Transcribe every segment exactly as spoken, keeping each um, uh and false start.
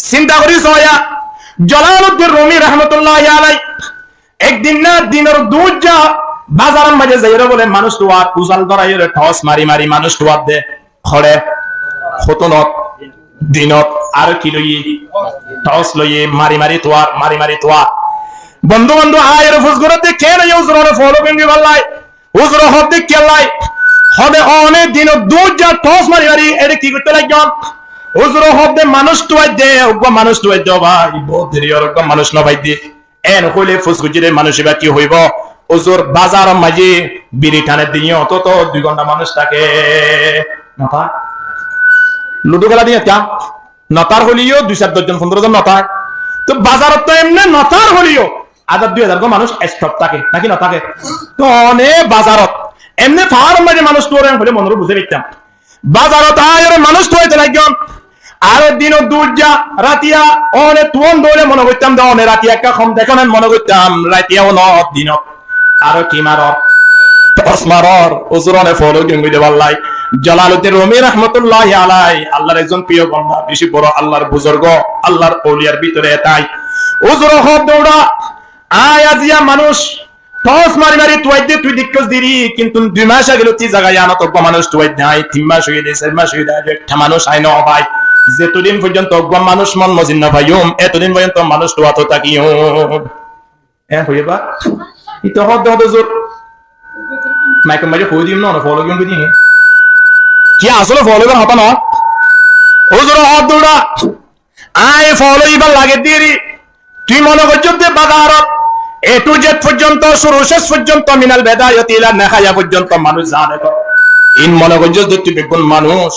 Sinta gorí sóiya, Jalaluddin Rumi rahmatulláhi alai ek din na dinor duijja bazaror maze zaiyóre bóle manúc tuwar, uzal dóraiyóre, thos mari mari manúc tuwar de. Hóre, hotunot, dinot, aró ki loiye? Thos loiye, mari mari tuwar, mari mari tuwar. Bondú bondú aiyóre fus goré de, ken óiye uzur, one folo gengui ballai. Uzure hoódde kiyólla? Hoódde one dinot duijja thos mari mari ére ki goittó laiggón? Uzure hoódde manúc tuwaidde, uggúa manúc tuwaidde, ó bái, bout deri ór, uggúa manúc nofaidde. Eén hoilé fus goijjé de manúc ibá ki hoibó? Uzur, bazaror maze biri thaner de, yían otó dui gonthá manúc táke. Nothár. Ludu kéla de yían ekká. Nothár hoileyó dui sair doc zon, fondoro zon nothár. Toh bazarot toh emne nothár hoileyó házar dui házar gua manúc stop táke, náki notáke? Toh one bazarot emne faáror maze manúc tuwar hoilé monor buzí faittám. Bazarot aiyóre manúc tuwaito laiggón. Aró dinot duijja, ratiya, one tuwon dóile mone goittám de, one ratiya ekká hom dekón en mone goittám, ratiya one dinot. Aró ki maror? Thos maror. Uzur, one folo gengui de ballai. Jalaluddin Rumi rahmatulláhi alai, Allar ekzon priyo banda, beci boro Allar buzurgo, Allar ouliyar bútore etai. Uzure hoódde, añí aziya manúc thos mari mari tuwaidde tui deikkós deri, kintu dui mac age lóti zaga yíanot uggúa manúc tuwaidde añí tin mac óiye de, sair mac óiye de, aijjó ekthá manúc añí nofai. Zetodin foijjonto uggúa manúc mon mozin nofaiyum, etodin foijjonto manúc tuwaito tákiyum. Eén hoiyé bá? Ite hoódde hoódde uzur. Maikor maze hoi diyum no, no folo giyum goi diyum. Ki asóle folo ibar hotá no? Uzure hoódde, añí folo ibar lage deri. Tui mone goijjós de bazarot A to Z foijjonto, curu céc foijjonto, minal bedayati ila nihaya foijjonto manúc zane to. In mone goijjós de tui beggún manúc.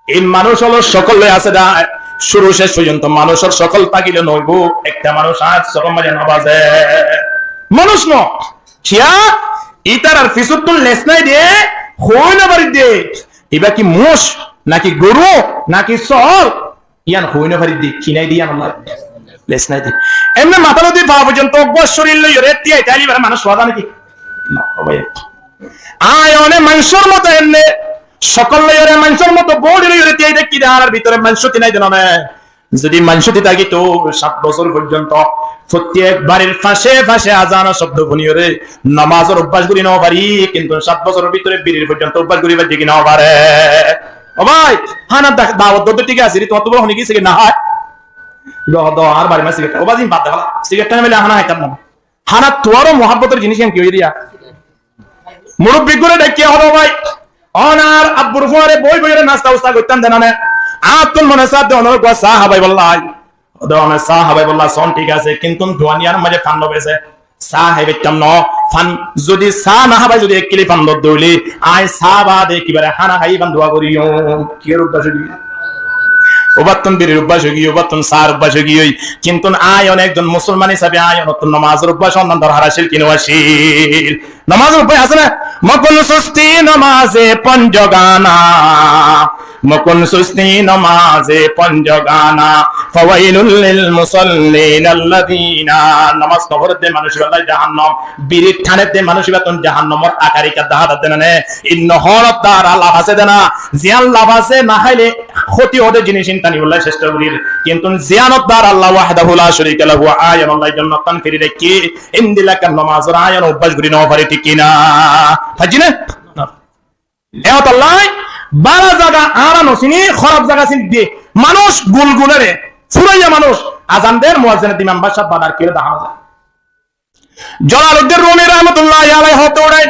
In manúc ólor cokol loi asé de, curu céc foijjonto manúcor cokol tákile noóibo, ekta manúc añár cokol maze nobaze. Manúc no. Kiyá? Ítarar fisóttun les nái de, hoi nofaridde. Ibá ki muc, náki goru, náki sóol? Yían hoi nofaridde, ki nái de yían olla. Les nái de. Emne matá lóti fa foijjonto uggúa córir loiyóre tiyai táile ibáre manúc hoó za náki? No, ó bái. Añí one maincór moto emne cokol loiyóre, maincór moto bodi loiyóre tiyai táki de, añárar bútore maincóti nái de no né? Zodi maincóti tákito, sát bosór foijjonto fottí ek barir fañse fañse azanor cobdo fúniyóre nomazor obbác gorí nofari, kintu sát bosóror bútore birir foijjonto obbác gorí faijjé ki nofare? Ó bái, hánar da-, dawot dódde thík asé, tuáñttú bóle hone ki sigaret nahá? Dó, dó, añár bari maze sigaret. Ó bái, zin bad de fela. Sigaret nafele hána háitam na. Hána tuáñró muhábbotor jinis yián ki óiye diya? Murubbi gúre dhaikké hoó de, bái, onar abbur fuare boi boiyóre nasta usta goittám de nane. Añáttun mone sá de onor uggúa sá hábaibolla. Hoó de one sá hábaibolla soón thík asé, kintu duan yián maze fan no bese. Sá háibaittam no, fan, zodi sá no hábai, zodi ek kili fan dódde óile, añí sá bade kibare hána hái fan dua gorí. Kiyór ubbác ói giyói? Ubattun birir ubbác ói giyói, ubattun sár ubbác ói giyói. Kintu añí one ekzon musolman hísabe añí onottun nomazor ubbác onnan dorhar accíl ki no accíl? Nomazor ubbác asé na? Mokun susti nomaze ponjogana. Mokun susti nomaze ponjogana, fawailul lil musallin alladina. Nomaz noforedde manúc ibálla jahannam, birit tanedde manúc ibáttun jahannamor akari kadda hadar denane. Inno honot dara lafase dena, ziyan lafase nahaile hoti hode jinis intani bolla chesta gorir. Kintu ziyanot dara Allah wahdahu la sharika lahu, ayan Allah jannattan firi dekki, indilaka nomazor ayan ubbas guri nofari, thik ki na? Fajjine? Ehótallái bála zaga añára nosíni, hóraf zaga síni de. Manúc gulgulere, furaiya manúc, azan der, muazzin der, imam bácca badar kiyóre dahá no za. Jalaluddin Rumi rahmatulláhi alaihi hoódde,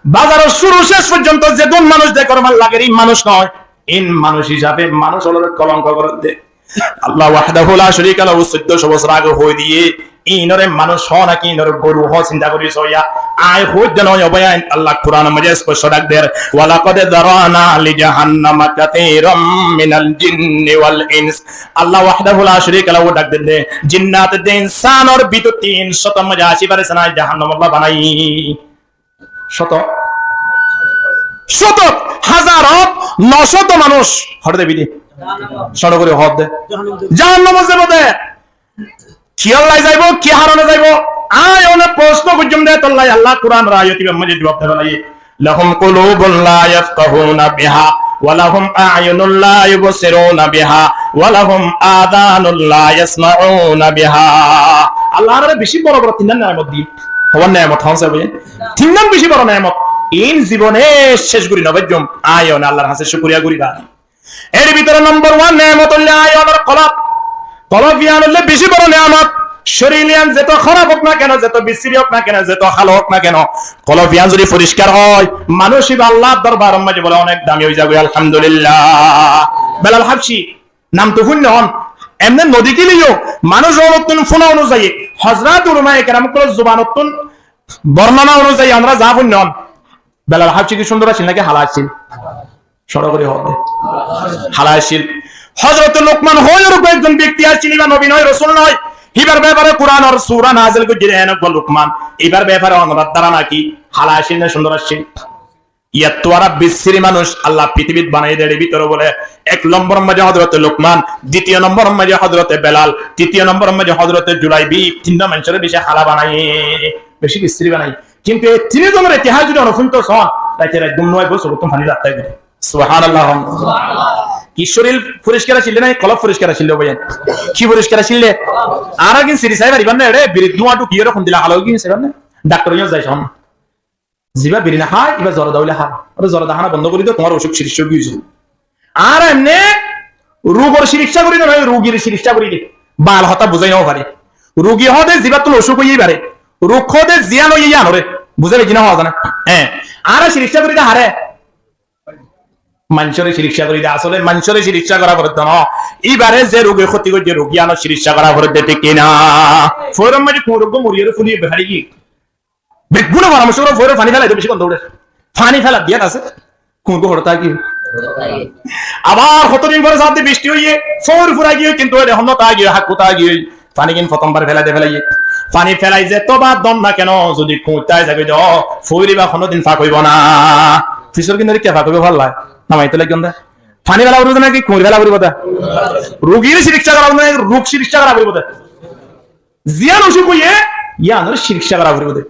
bazaror cúru céc foijjonto zedún manúc dekór fán lager, ín manúc noó. Ín manúc hísabe manúc ólore kolonko gorédde. Allah wahdahu la sharika lahu soiddocó bosór age hoi diyé, inore manúc hoó naki inore goru hoó, sinta gorí sóiya. Añí hoóidde noó, ó bái, añí Allah Kuranor maze spocco dhak der, "Walaqad zara'na li jahannama kathiran minal jinni wal ins." Allah wahdahu la sharika lahu dhak der de, jinnat de insanor bútottú tin cótor maze ací fare sán añí jahannamolla banai. Cót? Cót, házarot no cót manúc. Hoçé zaibo de? Cóñço gorí hoó de. Jahannamot zaibo de. Kiyólla zaibo, ki harone zaibo? Añí one proshno goijjum de, tolla Allah Kuranor ayat ibár maze juwab de félaiye. Lahum qulubun la yafqahuna biha. ولهم أعين لا يبصرون بها ولهم آذان لا يسمعون بها. Allah añáráre bicí boro boro tinnán neamot diyé. Hoór neamot hoón saibo? Tinnán bicí boro neamot. Iín zibone céc gorí nofaijjum. Añí one Allar hañsé cúkuriya gorí bani. Ér bútore nombor wan neamot óilde añí onor kolob. Kolob yián óilde bicí boro neamot. Córir yián zeto hóraf ók na keno, zeto bissíri ók na keno, zeto hála ók na keno, kolob yián zodi foriskar ói, manúic íba Allar dorbaror maze bóle onek dami ói zagói, alhamdulillah. Belal Hábci, nam to fúinno hon, emne no dekíleyó manúic ókkolottún fúna onuzayi, hozrot ulamaye keram ókkolor zubanottún bornona onuzayi onora za fúinno hon. Belal Hábci ki cúndor accíl náki hala accíl? Cóñço gorí hoó de. Hala accíl. Hozrote Lukman hoóiyor uggwá ekzon bekti accíl, íba nobi noó, rosul noó. Íbar befare Kuranor sura nazil goijjé de, en uggwá Lukman. Íbar befare onorar dárana ki? Hala accíl né cúndor accíl? Yíattú aró bissíri manúic Allah fitibit banaiyé de, ér bútore bóle ek lombor maze Hozrote Lukman, ditiyo lombor maze Hozrote Belal, tritiyo lombor maze Hozrote Julaibi, tinnwá maincóre bicí hala banaiyé, bicí bissíri banaiyé. Kintu e tin zonor itihas zodi onora fúinto só, raite rait gúm no aibó, sókottún faní lar táibo. Subhanallah. Ki córir foriskar accíl de naki kolob foriskar accíl de bái? Ki foriskar accíl de? Añára kin siri sai faribar né, ére biri duwa dhukiyóre hondilla hala ói giyé sai faribar né? Daktor ókkole zai só. Zibá biri no há, íba zorda óile há. Ore zorda hána bondo gorí do, tuáñr ocúk cikiccá ói giyé. Añára emne rugor cikiccá gorí no, rugir cikiccá gorí de. Bal hotá buzái no fari. Rugi hoó de zibáttun ocúk óiye íbare. Rug hoó de ziyán óiye yíanore. Buzái faijjó né hoó zane? Hé. Añára cikiccá gorí de hare? Maincóre cikiccá gorí de, asóle maincóre cikiccá gorá foré de no. Íbare ze ruge hóti goijjé, rug yíanor cikiccá gorá foré de, thík ki na? Foóiror maze kuñir uggwá moriyóre fúliye behári giyé. Beggúne foramorcó goré, foóire faní félai do, bicí gonda uçér. Faní félar diyat asé, kuñir uggwá hoçé táki. Abar hotodin fore sáñte bicti óiye, foóir furai giyói, kintu ére honnúa táki, hákku táki, fanígin fottóm bar félai de félaiye. Faní félai zetóba dom na keno, zodi kuñir tái zagói de, foóir íba honódin fak óibo na. Fisor gin dóri kiyá fak óibo fallai? Namai tole gonda. Faní féla foribo de náki kuñir féla foribo de? Rugir cikiccá gorá foribo de náki rug cikiccá gorá foribo de? Ziyán ocúk óiye, yíanor cikiccá gorá foribo de.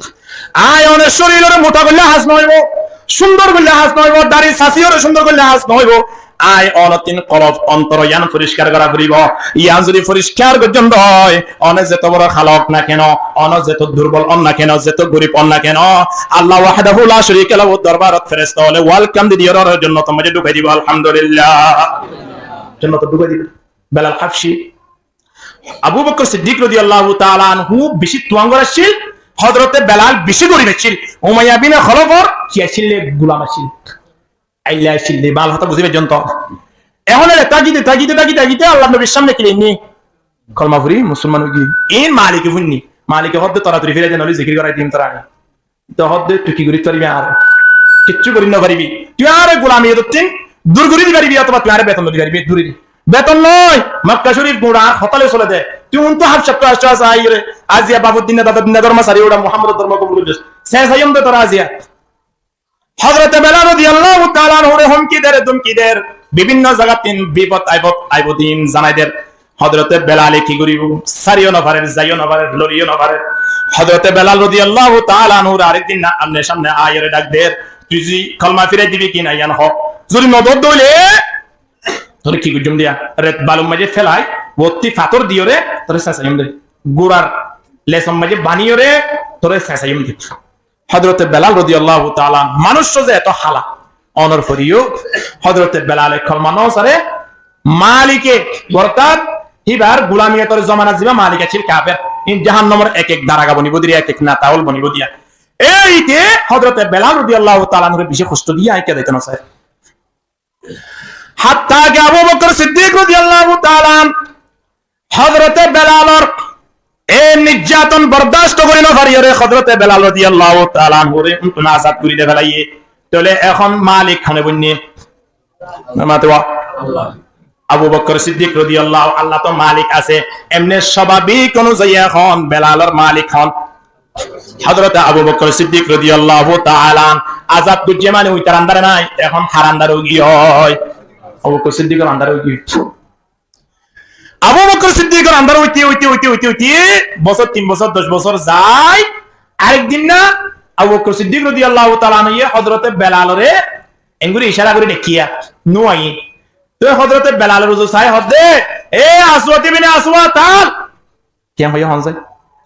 Añí one córilore mutá goille ham no óibo, cúndor goille ham no óibo, dari sasiyore cúndor goille ham no óibo. Añí onottún kolob ontor yían foriskar gorá foribo. Yían zodi foriskar goijjón de, one zeto boro hala ók na keno, one zeto durbol ók na keno, zeto gorib ók na keno, Allah wahdahu la sharika lahur dorbarot feresta ókkole welcome di diyóre jonnotor maze dhukai dibo, alhamdulillah. Jonnotot dhukai dibo. Belal Habshi. Abu Bokor Siddik rodiyallahu taala anhu bicí tuáñgor accíl, Hozrote Belal bicí gorib accíl, Umayya bin Holofor ki accíl de? Gulam accíl. Ailla accíl de, bála hotá buzí faijjón to. Ehón ere tákite, tákite, tákite, tákite Allar nobir sámne ki leinní? Kolma fori musolman ói giyé. Iín malike fúinni. Malike hoó de toratori félai de, noóile zikir gorai dim torare. Te hoó de, tui ki gorí faribi añáre? Kiccú gorí no faribi. Tui añáre gulamiyótottún dur gorí di faribi, otóba tui añáre beton no di faribi, duri di. Beton noó, Makka Corif guñça añár hotá loi sole de. Tui untú Habcattú aiccós, aiyóre aziya bafor din, dadar din, dormo sari uçá Muhammador dormo kobul goijjós. Señsaiyum de tore aziya. Hozrote Belal rodiyallahu taala anhure humki der, dumki der, bibinno zagattún bifot aifot aibo din zanai der. Hozrote Belale ki goribo? Sariyó no farer, zaiyó no farer, loriyó no farer. Hozrote Belal rodiyallahu taala anhure arek din amne samne aiyóre dhak der, tui zodi kolma firai dibi ki na yián hoó. Zodi no dor de óile tore ki goijjum diya, ret balur maze félai, uottí fator diyóre tore señsaiyum de. Gurar lesor maze baniyóre tore señsaiyum de. Hozrote Belal rodiyallahu taala anhu, manúic ze eto hala, onor foriyó Hozrote Belale kolma no sare, malike, ortát híbar gulamiyotor zomanat ziba malik accíl kafer, iín jahannomor ek ek daraga bonibo diya, ek ek neta ókkol bonibo diya. Ei ite Hozrote Belal rodiyallahu taala anhure bicí hosto diya, añí kiyá zaito no sai. Hatta ki Abu Bokor Siddik rodiyallahu taala anhu Hozrote Belalor e nijjaton bordasto gorí no fariyóre Hozrote Belal rodiyallahu taala anhure untún azad gorí de félaiye. Tóile ehón malik hone boinne? Mate wa? Abu Bokor Siddik rodiyallahu, Allah to malik asé, emne sobabik onuzayi ehón Belalor malik hon? Hozrote Abu Bokor Siddik rodiyallahu taala anhu azad goijjé mani uitar andare nai, ehón har andare ói giyói? Abu Bokor Siddikor andare ói giyói. Abu Bokor Siddikor andare óite óite óite óite óite bosór, tin bosór, doc bosór zai, arek din na Abu Bokor Siddik rodiyallahu taala anhu ye Hozrote Belalore engori icára gorí dekkíya, Nuaiyé. Toi Hózorote Belalor uzu sai hoódde, "E Aswat ibne Aswat, al!" Kiyán hoiyé hon zai?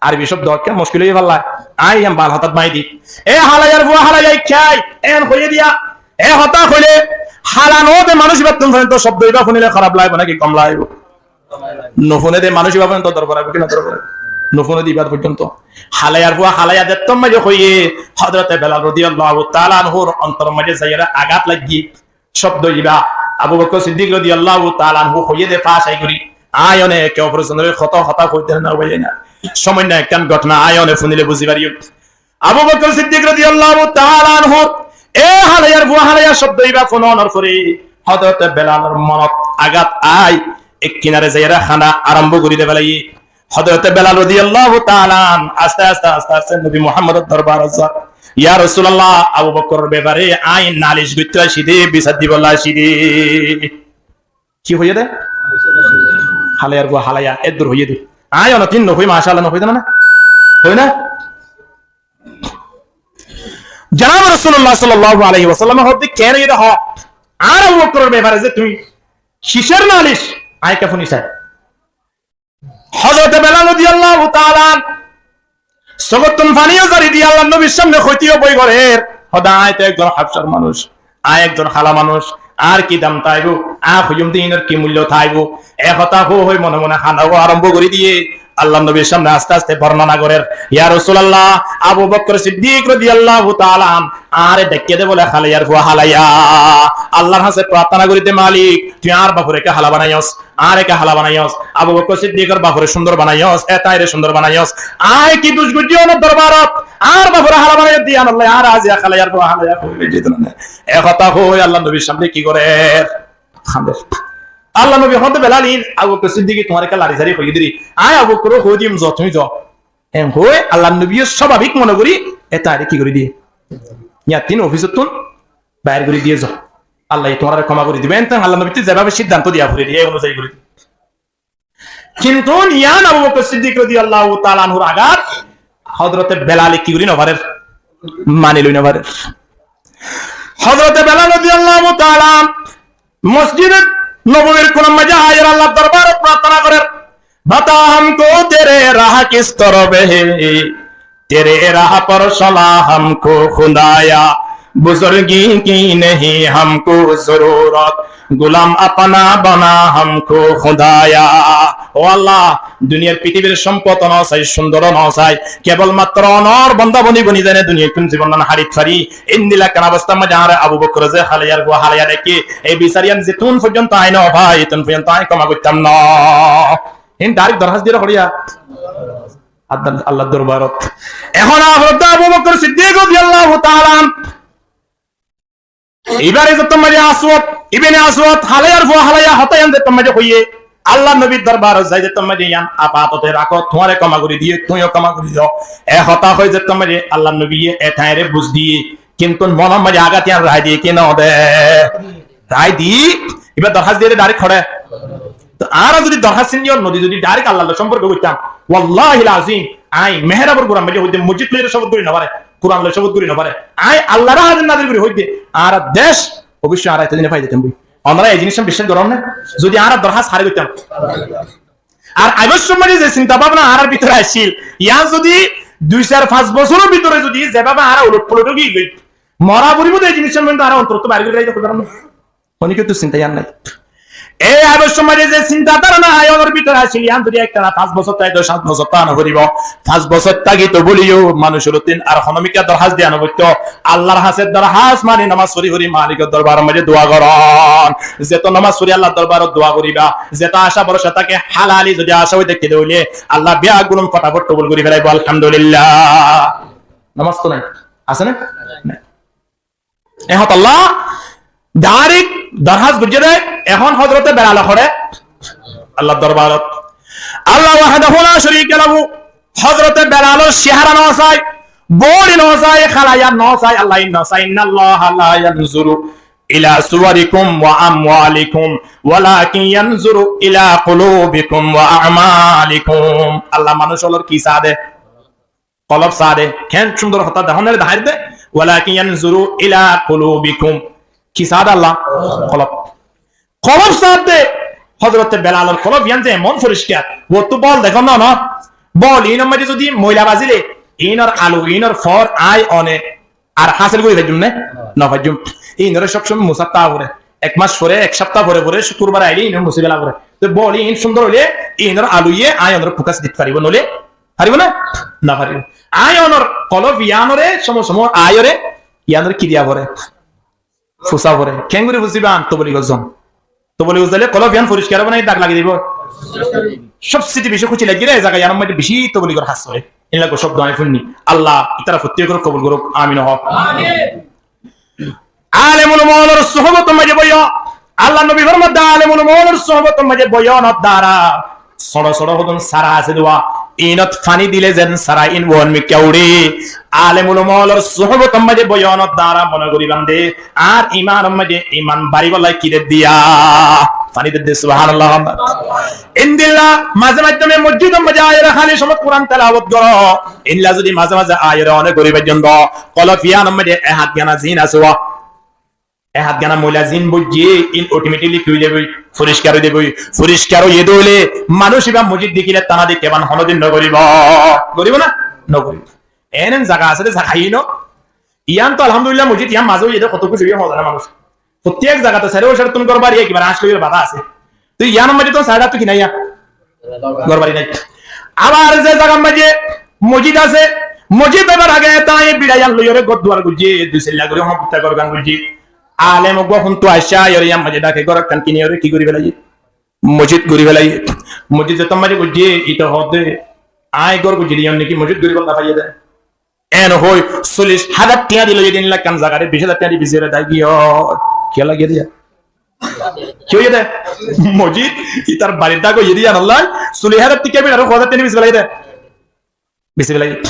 Arbi cóbdo, kiyán muckil ói félaiye? Aññí yián bal hotát maidi. E halaiyar fua halaiya, kiyá, en hoiyé diya. E hotá hoilé, hala noóde manúic ibáttu foijjonto cóbdo ibá funile hóraf laibo náki gom laibo? Nofúne de manúic ibá foijjonto dorbar aibo ki no dorbar aibo? Nofúne de ibá foijjonto. Halaiyar fua halaiya zettót maze hoiyé, Hózorote Belal rodiyallahu taala anhur ontoror maze zaiyóre agat laiggé. Cóbdo ibá Abu Bokkor Siddik rodiyallahu taala anhu hoiyé de fáñs ai gorí. Aññí one eke oforor sóngge hotá hotá hoité no bái na. Cómoinno ekkán gótona aññí one funile buzí fariyum. Abu Bokkor Siddik rodiyallahu taala anhur e halaiyar fua halaiya cóbdo ibá funonor fore Hózorote Belalor monot agat ai ek kinare zaiyóre hana arambo gorí de félaiye. Hózorote Belal rodiyallahu taala an aste aste aste aste Nobi Muhammador dorbarot zar. "Ya Rosulallah, Abu Bokkoror befare aññí nalic goitto aiccí de, bisar dibolla aiccí de." Ki hoiyé de? Halaiyar fua halaiya, eddur hoiyé de. Aññí onotin nohoi, macallah, nohoi de na? Hoi na? Janab Rosulullah sallallahu alaihi wasallame hoódde, "Keén hoiyé de ho? Ar Abu Bokkoror befare ze tuñí kicór nalic, aññí ekka funi sai." Hózorote Belal rodiyallahu taala an sókottún faníyo zari diyé, Allar nobir sámne hoitóu boi gorér. Hoódde, "Aññí to ekzon hábcar manúic, aññí ekzon hala manúic, añár ki dam táibo? Aññí hoiyum de ínor ki muillo táibo?" E hotá hoi hoi mone mone hana arambo gorí diyé. Allar nobir sámne aste aste bornona gorér, "Ya Rosulallah, Abu Bokkor Siddik rodiyallahu taala an añáre deikké de bóle halaiyar fua halaiya. Allar hañse prartona gorí de, Malik, tuñí añár bafore ekka hala banaiyos." Añáre ekka hala banaiyos, Abu Bokkor Siddikor bafore cúndor banaiyos, e tañre cúndor banaiyos. Aññí ki duc goijjí onor dorbarot? Añár bafore hala banaiyos de yíanolla añáre aijja halaiyar fua halaiya hoói faijjí de na. E hotá hoói Allar nobir sámne ki gorér? Hañder. Allar nobi hoódde, "Belal, in Abu Bokkor Siddike tuáñre ekka lari sari hoiyé de ri. Aññí Abu Bokkore hoói diyum, zo, tuñí zo." En hoói Allar nobiye swababik mone gorí e tañre ki gorí diyé? Yíattún ofisottún bair gorí diyé, zo. Allaye tuáñrare koma gorí dibo. Enten Allar nobittú zebábe siddanto diya foré de, e onuzai gorí diyé. Kintu yían Abu Bokkor Siddik rodiyallahu taala anhur agat Hózorote Belale ki gorí no farer? Mani loi no farer. Hózorote Belal rodiyallahu taala Mosjide Nobowir kunor maze aiyóre Allar dorbarot prartona gorer, "بتا ہم کو تیرے راہ کس طرف ہے، تیرے راہ پر چلا ہم کو خدایا، بزرگی کی نہیں ہم کو ضرورت، غلام اپنا بنا ہم کو خدایا۔" Ó Allah, duniyar pitibir sompot no sai, cúndor no sai, kebol matro onor bonda boni boni zene duniyattún zibon nan hárit fari. Endilla ekkán obostar maze añáre Abu Bokkore ze halaiyar fua halaiya deikké, e bisar yían zettún foijjonto aññí no fai, ettún foijjonto aññí koma goittam no. Hín dairek dorhas diyóre hoçé? Allar, Allar dorbarot. Ehón añára Abu Bokkor Siddik rodiyallahu taala anhu ibáre zettót maze Aswad ibne Aswad halaiyar fua halaiya hotá yían zettót maze hoiyé, Allar nobir dorbarot zai zettót maze yían apatote rakó, tuáñre koma gorí diyé, tuñíyo koma gorí do. E hotá hoi zettót maze Allar nobiye e tañre buz diyé, kintu monor maze agat yían rai diyé ki no de? Rai diyé. Ibá dorhas diyé de dairek hoçé? To añára zodi dorhas sinni no di, zodi dairek Allar loi somporko goittam, wallahil azim, aññí mehrabor guram maze hoiddé, mosjid loi sobot gorí no fare, Kuran loi sobot gorí no fare, aññí Allar hazir nazir gorí hoiddé, añára dec oboicco añára etó dine fai ditam boi. Onora e jinis bicác goron na? Zodi añára dorhas hare goittam, ar aibar somot maze ze sinta bhabna añárar bútore accíl, yían zodi dui sair fañs bosóror bútore zodi zebábe añára ulot pulot ói giyói, mora foribo de e jinis, añára ontorottu bair gorí raikí faram na. Honó kessú sinta yían nai. E aibar somot maze ze sinta dárana añárar bútore accíl, yían zodi ektána fañs bosór táki, doc bosór táki no foribo. Fañs bosór táki to bóliyo manúic olottún ar honó mikká dorhas diya no foitto. Allar hañse dorhas mani nomaz fori fori malikor dorbaror maze dua goron. Zeto nomaz fori Allar dorbarot dua goriba, zeto acá borosa táke, halali zodi acá ói táke de óile, Allah beggún fotafot kobul gorí felaibo, alhamdulillah. Nomaz to nai, asé na? Nai. E hotá Allah dairek dorhas goijjé de, ehón Hózorote Belale hoçé? Allar dorbarot. Allah wahdahu la sharika lahu, Hózorote Belalor cehara no sai, bodi no sai, halaiya no sai, Allah in no sai, إن الله لا ينظر إلى صوركم وأموالكم ولكن ينظر إلى قلوبكم وأعمالكم. Allah manúic ólor ki saá de? Kolob saá de. Keén cúndor hotá dehón nare deháir de. ولكن ينظر إلى قلوبكم. Ki saá de Allah? Kolob. Kolof saá de, Hozorote Belalor kolof yián ze emon foriskar, uottú bol dekón no, no? Bol iínor maze zodi moila bazile, iínor alu, iínor for, añí one ar hásil gorí faijjum né? No faijjum. Iínoré sob somoi musát táa fore. Ek mac fore, ek sáfta fore fore, cúkurbar aile iínoré musi fela fore. Te bol iín cúndor óile, iínor aluye añí onoré fukas dit faribó, noóile faribó né? No faribó. Añí onor kolof yiánoré somoi somoi añí ore yiánoré ki diya fore? Fusa fore. Keéngorí fusiban? Toboligor zon. Toboligor zaile kolof yián foriskar óibo né, dag lagi dibo? Sob siti beci kúci lagile, e zaga yiánor maze beci toboligor ham óiye. Endilla cobdo añí fúinni. Allah ítara fottí ekore kobul gorouk. Amin hoó. Amin. Alem ulama ókkolor suhbotor maze boiyo. Allar nobi formadde, alem ulama ókkolor suhbotor maze boiyonor duara sóço sóço hodún sara asé de uá, iínot faní dile zen sara iín uon mikká uçé. Alem ulama ókkolor suhbotor maze boiyonor duara mone goríban de, añár imanor maze iman baribálla ki de diya? Faní de diya, subhanallah. Endilla maze maze mosjidor maze aiyóre háli somot Kuran telawot goró. Endilla zodi maze maze aiyóre one gorí faijjón de, kolof yiánor maze e hát gana zin asé uá, e hát gana moila zin boijje, iín otometikli ki ói zaiboi? Foriskar ói zaiboi. Foriskar óiye de óile manúic ibá mosjid dekíle tana de, kebán honodin no goríbo. Goríbo né? No goríbo. En en zaga asé de, zaga iín o. Yián to alhamdulillah mosjid yián maze óiye de, hoto kúci óiye hoó zane manúic. Fottí ek zagat sairó cór tún gór bari, ekibare añc loi bada asé. Te yiánor maze to sairó to ki nai? Gór bari nai. Abar ze zagar maze mosjid asé, mosjid óibar age tañí biça yián loiyóre gór duar goijje, dui silla gorí hon putta gór gán goijje. Alem uggúa hon tú aiccé, aiyóre yián maze dháke gór ekkán kiniyóre ki gorí felaiye? Mosjid gorí felaiye. Mosjid zettót maze goijje, ite hoó de, añí gór goijje de, yián niki mosjid gorí bolla faiyé de. En hoi, sollic házar tiañ di loiyé de, en ekkán zagaré bic házar tiañ di besi ore dai giyé. Kiyólla giyé de? Ki óiye de? Mosjid, itar barir dhak óiye de, yián olla, sollic házar tiañ bic ore hó házar tiañ di besi felaiyé de? Besi felaiyé.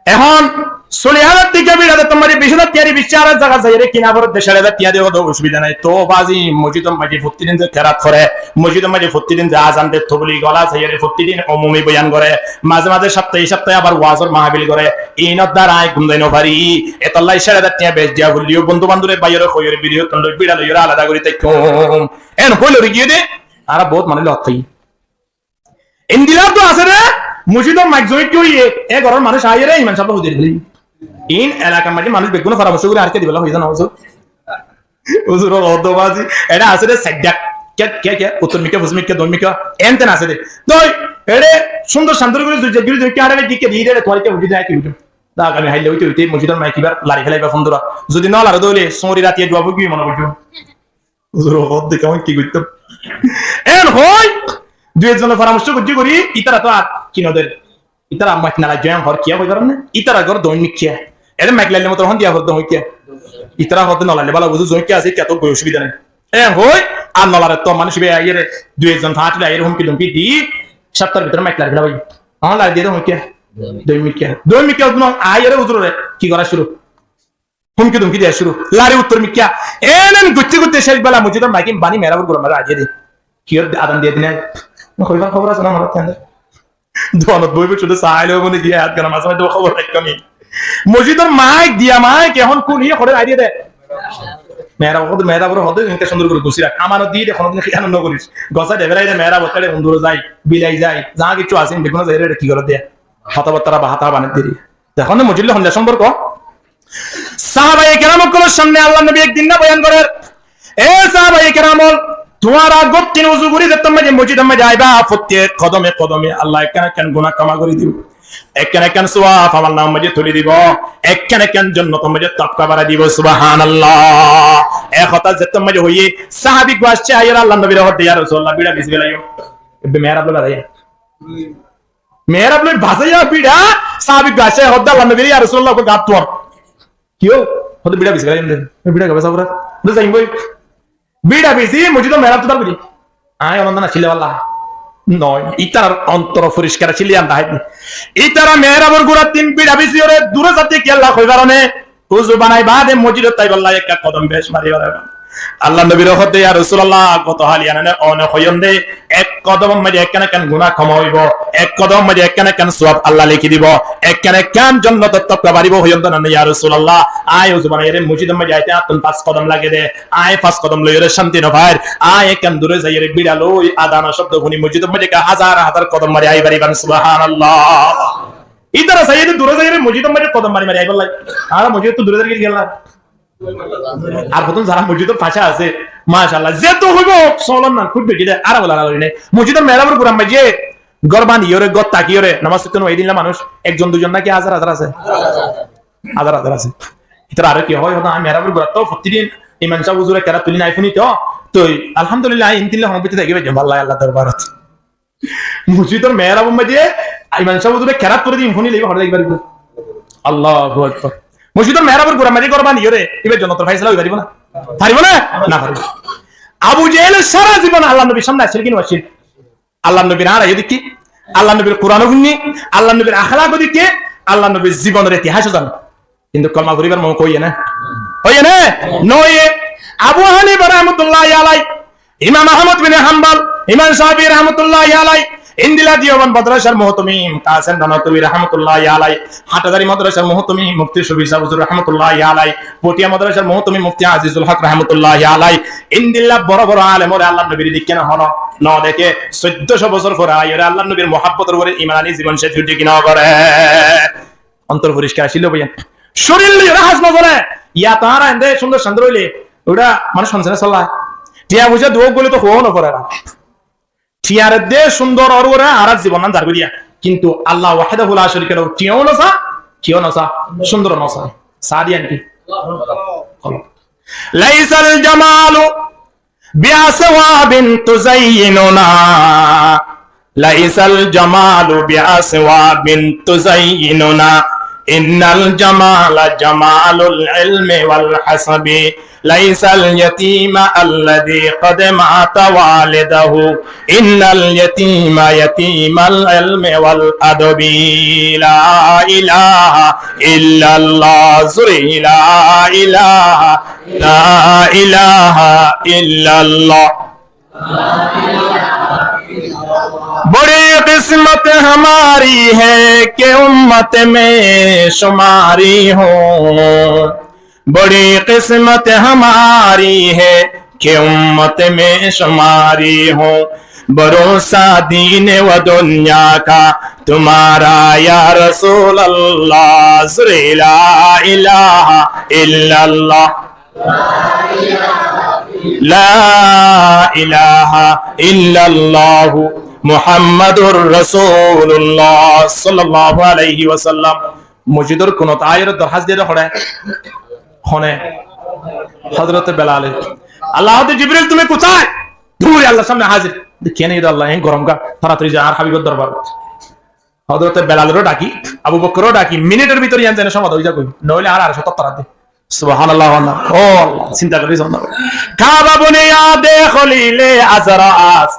Ehón, sollic házar tiañ bic ore, tómare bic házar tiañ di besi ore zaga zaiyóre kina foré de, sare házar tiañ di hó de, osubida nai. To bazi, mosjidor maze fottí din ze kerat fore, mosjidor maze fottí din ze azan de, toblig wala zaiyóre fottí din umumi boyan gore, maze maze sáftaye sáftaye abar wazor mahfil gore, iínor duara añí gúm zai no fari. Etolla sare házar tiañ bec diya foilleyó bondú bandore baiyore hoiyore bidiyó tun loi bira loiyore alada gori táikkun. En hoile ori giyé de, añára bout manúic lot fai. Endilla to asé de, mosjidor maik zoit ki óiye, e góror manúic aiyóre imam sáb hoó de buli. Iín elakar maze manúic beggúne foramorco gori añáre dibálla hoiyé de no huzur. Huzur or oddo bazi, eçe asé de saidda. Ke, ke, ke, uttor mikká, foccím mikká, doin mikká, enten asé de. Toi, eçe cúndor cántor gori zui, zui, zui, zui, ki añáre dikká di, eçe tuáñre ki buzí de, ki buzí. Da, agami hailla óite óite mosjidor maik ibar lari felaiba fondora. Zodi no lare de óile, sóri rati juab ói giyé mone goijjó. Huzur or oddo kemon ki goittám. En hoi, dui ekzone foramorco goijjé gori, itara to ar ki no der. Itara maik no laijjó, en hor kiyá hoi faron né? Itara gór doin mikká. Ere maik laile motor hon diya fordo hoi kiyá? Itara hoó de no laile bála, buzó zon kiyá asé, kiyá to goi osubida nai. En hoi, ar no lare to manúic iba aiyóre, dui ekzon fañs loi aiyóre humki dumki di, sáftar bútore maik lari fela bái. Hon lari diye de hoi kiyá? Doin mikká. Doin mikká no aiyóre huzurore ki gora cúru? Humki dumki diya cúru. Lari uttor mikká. En en goitte goitte céc bela mosjidor maik iín bani mehrabor gura maze aiyé de. Kiyór adan diye de nai? Hoibar hóbor asé na añárar tende? Duanot boibo, cúde saile óibo né, diya hát gana maze maze hóbor raikkó ni. Mosjidor maik diya maik ehón kúni horer aiyé de? Mehrab hoó de, mehrabore hoó de, enke cúndor gori gusi rak. Amanot diye de, honodin hiyanot no goris. Gosai de, belai de, mehrab hoó de, undure zai, bilai zai, za kessú asé, beggún zai, ere ki gorer de? Hotábattara ba hotá banai de. Dekón de mosjid loi hondilla somporko? Sahabaye keram ókkolor samne Allar nobi ek din na boyan gorer, "E sahabaye keram ókkol, tuáñra góttin uzu gorí zettót maze mosjidor maze aiba, fottí kodome kodome Allah ekkán ekkán guná kema gorí dibo, ekkán ekkán suwab amolnamar maze tuli dibo, ekkán ekkán jonnotor maze tobka barai dibo." Subhanallah. E hotá zettót maze hoiye, sahabi uggúa aiccé, aiyóre Allar nobire hoó de, "Ya Rosulullah, biça bisi felaiyó." Ebbe mehrab loi bazaiye. Mehrab loi bazaiya biça, sahabi uggúa aiccé, hoó de, "Allar nobire, ya Rosulullah, uggúa gat tuar." Kiyó? Hoó de, "Biça bisi felaiyum de." "Biça gabe sabra." "De zaiyum goi." Biça bisi mosjidor mehrab tutar gori. Añí onondan accíle bála. Noi, itarar ontor foriskar accíle anda haidi. Itara mehrabor gurat din biça bisi ore dure zati kiyólla hoi faron né? Uzu banai baade mosjidot aibálla ekka kodom bec mari faron. Allar nobire hoó de, "Ya Rosulullah, goto hali anane one hoiyon de, ek kodomor maze ekkán ekkán guná koma óibo, Ek kodom maze ekkán ekkán suwab Allah leki dibo, ekkán ekkán jonnotor tobka baribo. Hoiye de na, ya Rosulallah, añí uzu banaiyóre mosjidor maze aite añáttun fañs kodom lage de, añí fañs kodom loiyóre cánti no fair, añí ekkán dure zaiyóre bira loi adanor cobdo funi mosjidor maze ekka házar házar kodom mari ai fariban. Subhanallah. Ítara saiyé de dure zaiyóre mosjidor maze kodom mari mari aibolla. Añára mosjidottu dure zaiyóre giyólla. Ar hoddún zara mosjidor fañse asé, macallah, zeto hoibo, solon nan, kut beci de, ara bola na loi nai. Mosjidor mehrabor gurar maze gór baniyóre, gór tákiyóre, nomaz foitto no fare, edilla manúc ekzon duizon naki házar házar asé? Házar házar asé. Ítara aró ki hoi, hoddún añí mehrabor gurat to, fottí din imam sáb huzure kerat tuli nai funi to, toi alhamdulillah, añí in tilla honó bicce táki beci bála, Allah dorbarot. Mosjidor mehrabor maze imam sáb huzure kerat fore de, funi laiba, hore de ibar. Allahu Akbar. Mosjidor mehrabor gurar maze gór baniyóre, ibar jonnotor faisala oi faribo na? Faribo na? No faribo. Abu Jehel sára zibon Allar nobir samne accíl ki no accíl? Allar nobir añára yó dekí, Allar nobir Kuran ó funi, Allar nobir akhlak ó dekí, Allar nobir zibonor itihas ó zane. Kintu kolima foribar mouka óiye né? Óiye né? No óiye. Abu Hanifa rahmatullahi alai, Imam Ahmod bin Hambal, Imam Shafi rahmatullahi alai, endilla Diyoband madrasar muhtamim Kasim Nanotwi rahmatullahi alai, Hathazari madrasar muhtamim Mufti Shobir sáb huzur rahmatullahi alai, Potiya madrasar muhtamim Mufti Azizul Haq rahmatullahi alai, endilla boro boro alem ore Allar nobire deikké né hono? No deké. Soiddocó bosór fore aiyóre Allar nobir muhabbotor uore iman ani zibon céc goijjé ki no goré? Ontor foriskar accíl de báiyain. Córir loi ore hás no zane. Yá to añára ende cúndor cúndor óile, ura manúc honse na solla. Tiya foisa duwá goile to huá no fore na. Tiyar edde cúndor or uore añára zibon nan zar goijjé. Kintu Allah wahdahu la sharika lahu tiyau no sa, kiyó no sa, cúndor no sa. Sa diyan ki? Laisal jamalu بأثواب تزيننا، ليس الجمال بأثواب تزيننا، إن الجمال جمال العلم والحسب، ليس اليتيم الذي قد مات والده، إن اليتيم يتيم العلم والأدب. لا إله إلا الله، زري لا إله لا إله إلا الله۔ بڑی قسمت ہماری ہے کہ امت میں شماری ہوں، بڑی قسمت ہماری ہے کہ امت میں شماری ہوں، بھروسہ دین و دنیا کا تمہارا یا رسول اللہ، زرِ لا الہ الا اللہ۔ لا الہ الا اللہ محمد رسول اللہ صلی اللہ علیہ وسلم۔ Mosjidor kunot aiyóre dorhas diyé de hoçé? Hone? Hozrote Belale. Allah hoó de, "Jibril, tumi kotháy?" "Duri, Allar samne házir." "De kiyá?" "Ei de Allah, ei gorom gá, toratori za, añár Habibor dorbarot." Hozrote Belaloré dhaki, Abu Bokororé dhaki, minitor bútore yián zene somadan ói zagói. Noóile añáre arcót tottará de. Subhanallah, Allah. Ó Allah, sinta gorí sonna. Kaaba buniyade Kholile Azra as.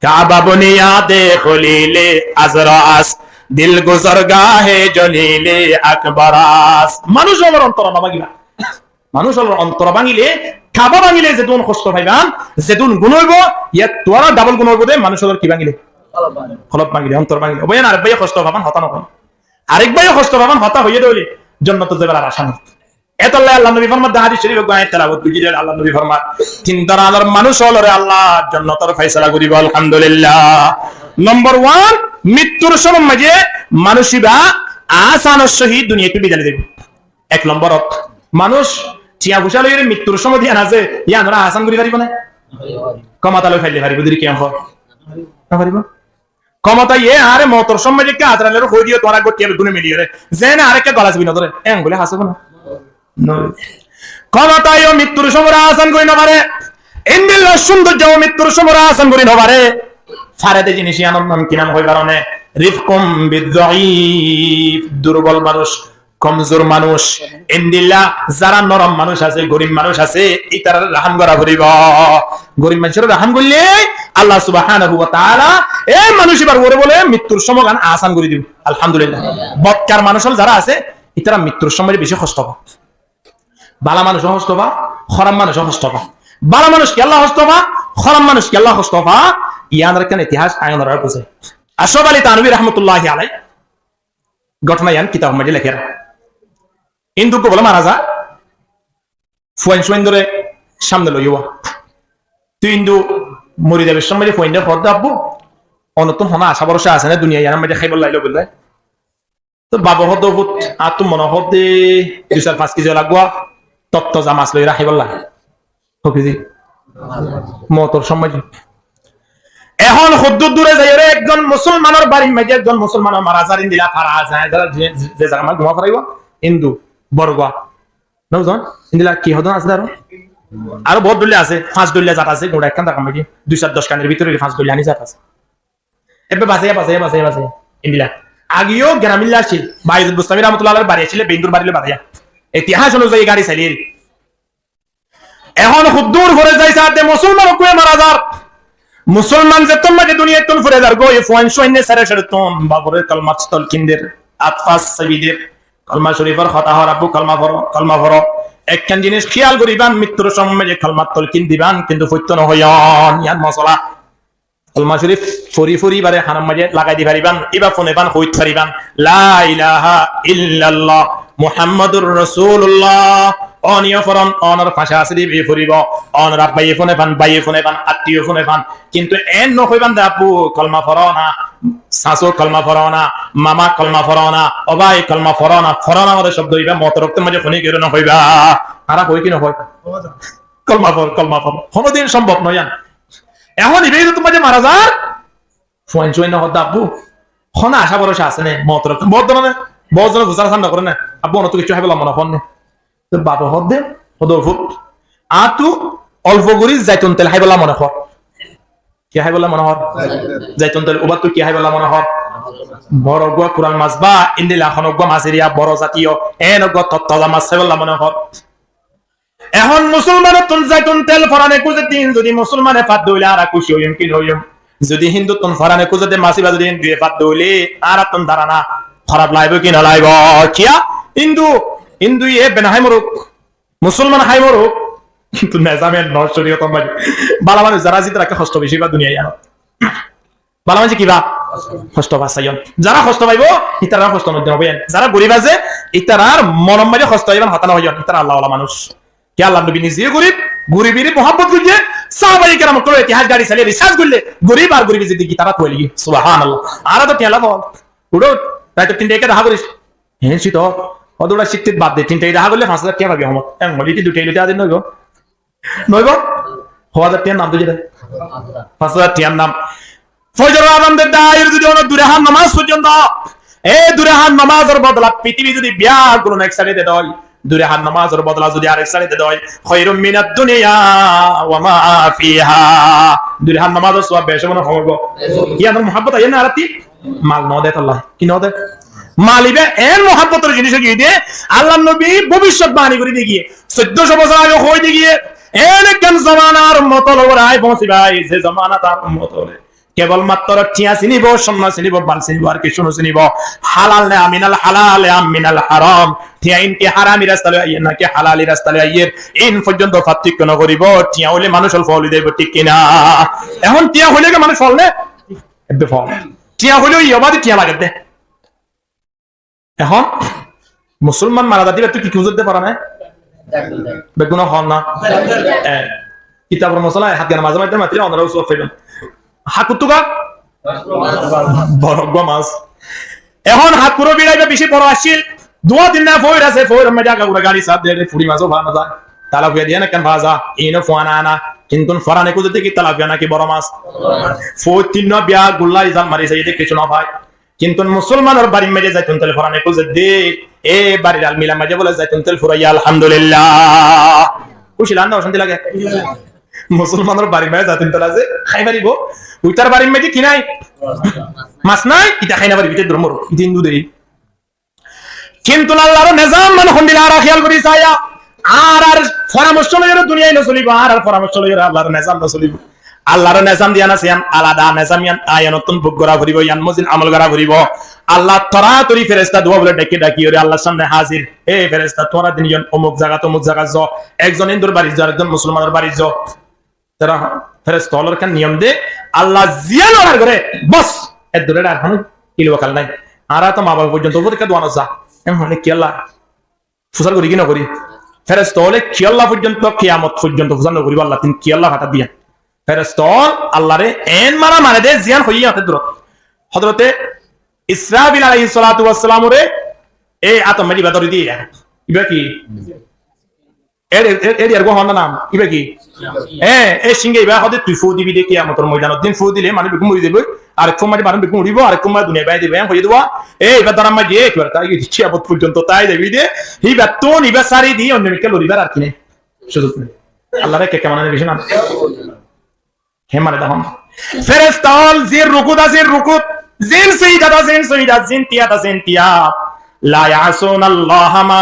Kaaba buniyade Kholile Azra as. Dil guzar gahe Jalile Akbar as. Manúic ókkolor ontor no báñgiba. Manúic ókkolor ontor báñgile, Kaaba báñgile zedún hosto faiban, zedún guná óibo, yar tuára dabol guná óibo de manúic ókkolor ki báñgile? Kolob báñgile, ontor báñgile. Ó báiyain, arek báiye hosto faiban hotá no hoó. Arek báiye hosto faiban hotá hoiyé de óile, jonnotot zaibar ar acá nai. Etolla Allar nobi formar de, hádis corif uggwá añí telawot goijjí de, Allar nobi formar, tin dóronor manúic ókkolore Allah jonnotor faisala goribo, alhamdulillah. Nombor wan, mittur somot maze manúic iba asanor sóhit duniyaittú bidai loi zaibo. Ek lomborot, manúic tiañ foicá loiyóre mittur somot yián asé, yián ore asan gorí faribo né? Komota loi faille faribo, duri kiyá hoó? No faribo. Komota ye añáre moutor somot ekká Azrailore hoi diyo, tuáñra eggúa tiañ beggúne miliyóre, zene añáre ekká gola sibi no dóre, en goille hasé bana? No. Komota ye mittur somot ore asan gorí no fare, endilla cúndorjo mittur somot ore asan gorí no fare. Fare de jinis yiánor nam ki nam hoi faro né? Rifkum bid-daif, durbol manúic, komzur manúic, endilla zara norom manúic asé, gorib manúic asé, ítarare rahám gora foribo. Gorib manúicore rahám goille Allah subhanahu wa taala e manúic ibar uore bole mittur somot gán asan gorí dibo. Alhamdulillah. Bodkar manúic ókkol zara asé, ítara mittur somot beci hosto fa. Bála manúic ó hosto fa, hóraf manúic ó hosto fa. Bála manúic kiyólla hosto fa, hóraf manúic kiyólla hosto fa, yiánor ekkán itihas añí onorare buzái. Ashraf Ali Thanvi rahmatulláhi alaih góthona yián kitabor maze lekér. Hindu uggwá bole mara za, fuain suain dóre samne loiyo. Tui hindu mori zaibar somot fuaindóre hoódde, "Abbu, onottún hono acá borosa asé né duniya yiánor maze háibolla?" Tóu bafe hoódde, "Fut, añáttu mone hoódde dui sair fañs kezi ola uggwá tottoza mas loiyóre háibolla." Hókidi? Moutor somot. Ehón hoddúr dure zaiyóre ekzon musolmanor barir maze ekzon musolmanor mara zar, endilla fara asé, ze, ze zagar maze guma fara óibo, hindu, boro uggwá. Nobuzon? Endilla ki hodún asé aró? Aró bout dhoilla asé, fañs dhoilla zat asé, gura ekkán zagar maze, dui sair doc kanor bútore fañs dhoilla ani zat asé. Ebbe basaiya, basaiya, basaiya, basaiya. Endilla. Ageyó geramilla accíl. Bayezid Bustami rahmatullah alaihir bari accíl, beindur bari loi basaiya. Itihas onuzai gari sailé. Ehón hoddúr fore zai saádde musolman uggwá mara zar. Musolman zettót maze duniyattún fore zargói, fuain suainne sere serettún bafore kolmar tolkin der, at fas sabi der. Kolma corifor hotá hoór, "Abbu, kolma foro, kolma foro." Ekkán jinis kéyal goriban, mittur somot maze kolmar tolkin diban, kintu foitto no hoiyon, yián mosola. Kolma corif fori fori ibare hanor maze lagai di fariban, iba fune fan hoit fariban, "La ilaha illallah Muhammadur Rasulullah." One yó foron, onor fañse asé de iba yó foribo, onor abbaye fune fan, baiye fune fan, attiyo fune fan. Kintu en no hoiban de, "Abbu, kolma foro na, sasu, kolma foro na, mama, kolma foro na, o bái, kolma foro na." Foro na mane cobdo iba moutor oktor maze funi giyóre no hoiba. Añára hoi ki no hoi? Kolma for, kolma for. Honodin sombob no yián. Ehón iba zettót maze mara zar, fuain suain no hoódde, "Abbu, hono acá borosa asé né, moutor oktor?" Bout zone, bout zone fusar asar no gore né, "Abbu, onottú kessú háibolla mone hoór né?" Tóu bafe hoódde, "Hoódde fut, añáttu olfo gori zaitun tel háibolla mone hoór." Ki háibolla mone hoór? Zaitun tel. Ubattú ki háibolla mone hoór? Boro uggwá kural mas ba endilla hono uggwá mas eriya boro zatiyo, en uggwá tottoza mas háibolla mone hoór. Ehón musolmanottún zaitun tel forane kuzedde, zodi musolmane fat dóile añára kúci óiyum ki no óiyum? Zodi hinduttún forane kuzedde mas iba zodi hinduye fat dóile añárattún dárana horaf laibo ki no laibo? Kiyá? Hindu, hinduye bena hái moruk, musolman hái moruk, kintu nezam en no, coriyotor maze. Bála manúc zara zítar ekka hosto beci ba duniya yiánot. Bála maincé ki ba? Hosto fa saiyon. Zara hosto faibo, itarar hosto no dibo yen. Zara gorib asé, itarar monor maze hosto faibo hotá no hoiyon. Itara Allah wala manúc. Ki Allar nobi nize gorib, goribore muhabbot goijje, sahabaye keram ókkolor itihas gari saile research goille, gorib ar goribe zindigi itarar tuwali. Subhanallah. Añára to tiañ lafo. Uço, rait tinta ekka dahá goris. Hen sitor. Hoto uço sitir bad de, tinta dahá goille fañs házar tiañ faibi homot. En goille ki dui tiañ loi de no óibo? No óibo? Hó házar tiañr nam dóijje de? Fañs házar tiañr nam. Fojoror azan de dair zodi ono dui rakát nomaz foijjonto, e dui rakát nomazor bodola fitibi zodi biyaggún ek saide de dói, dui rakát nomazor bodola zodi arek saide de dói, khairun minad dunya wa ma fiha. Dui rakát nomazor suwab beci mone hoibo. Ki amar muhabbot aiyé na añárattú? Mal no de tolla. Ki no de? Mal iba en muhabbotor jinis ói giyé de, Allar nobi bobisot bani gori di giyé. Soiddocó bosór age hoi di giyé, en ekkán zomanar ummot ol ubor ai foóñsibo, ze zomanat ar ummot ole kebol matro tiañ sinibo, sonna sinibo, mal sinibo, ar kessú no sinibo. Halal ne minal halal, am minal haram. Tiañ in ki harami rasta loi aiyér naki halali rasta loi aiyér, in foijjonto parthoikko no goribo. Tiañ óile manúc ol fol ói zaibo, thík ki na? Ehón tiañ óile ki manúc fol ne? Ebbe fol. Tiañ óile ói, obade tiañ lage de. Ehón musolman mara zar de ibattú ki ki uzur de fara nai? Beggúne hoón na? E, kitabor mosola, e, hátgana mazé mazé matile onora usur faiben. Hákkuttú ga? Boro uggwá mas. Ehón hákkuror bira iba beci boro accíl. Duwa tinna foóir asé, foóiror maze agagura gari saf de, furi mas ó fa no za. Talafiya de ekkán fa za, ino fuana ana. Kintu forane kuzedde ki talafiya naki boro mas? Foóir tinna biya gulla izal mari saiyé de kessú no fai. Kintu musolmanor barir maze zaitun tel forane kuzedde, e barir almirar maze bole zaitun tel furaiye, alhamdulillah. Kúci lage na ocanti lage? Musolmanor barir maze zaitun tel asé, hái faribo. Itar barir maze ki nai? Mas nai, ita hái no faribo, ita durum moro, ita hindu de. Kintu Allar nizam man hondilla añára hiyal gori saiya. Añárar foramorco loiyóre duniyai no solibo, añárar foramorco loiyóre Allar nizam no solibo. Allar nizam diyan asé, yián alada nizam, yián ainottún buk gora foribo, yián mozin amol gora foribo. Allah toratori feresta duwa bole dhaki dhaki óre Allar samne hazir. E feresta, tuáñra tin zon omuk zagat, omuk zagat zo. Ekzon Hindur barit zo, arekzon Musolmanor barit zo. Tara feresta ólor ekkán niyom de, Allah ziyán ordar gore, bos, Eddur ar hono ilwakal nai. Añára to ma baf foijjonto fusar gorí no fusar gorí ki no gorí? Feresta ókkole kiyólla foijjonto, kiyamot foijjonto fusar no gorí, Allattún kiyólla fatá diyan. Feresta ókkol Allare en mara mane de, ziyan hoiye iyán eddur. Hozorote Israfil alaihissalatu wassalamore e átor maze iba dóri diye. Iba ki? Eri, eri, eri ar gó hon nam, iba ki? E, e singe iba hode tui fú dibi de, kiyamotor moidanor din fú dile manúc beggún mori zaibo, arek fúar maze manúc beggún uçibo, arek fúar maze duniyai bái dibo, en hoiye dibo, e, iba dórar maze, e, kibar tai, kiyamot foijjonto tai zaibi de, ibattún iba sári di, oinno mikká loribar ar ki nai? Suzuk nai. Allar ekka ekka mane beci nam. Hé mane dehón. Feresta ókkol zin rukut asé, zin rukut, zin sijidat asé, zin sijidat, zin tiyat asé, zin tiyat. لا يعصون الله ما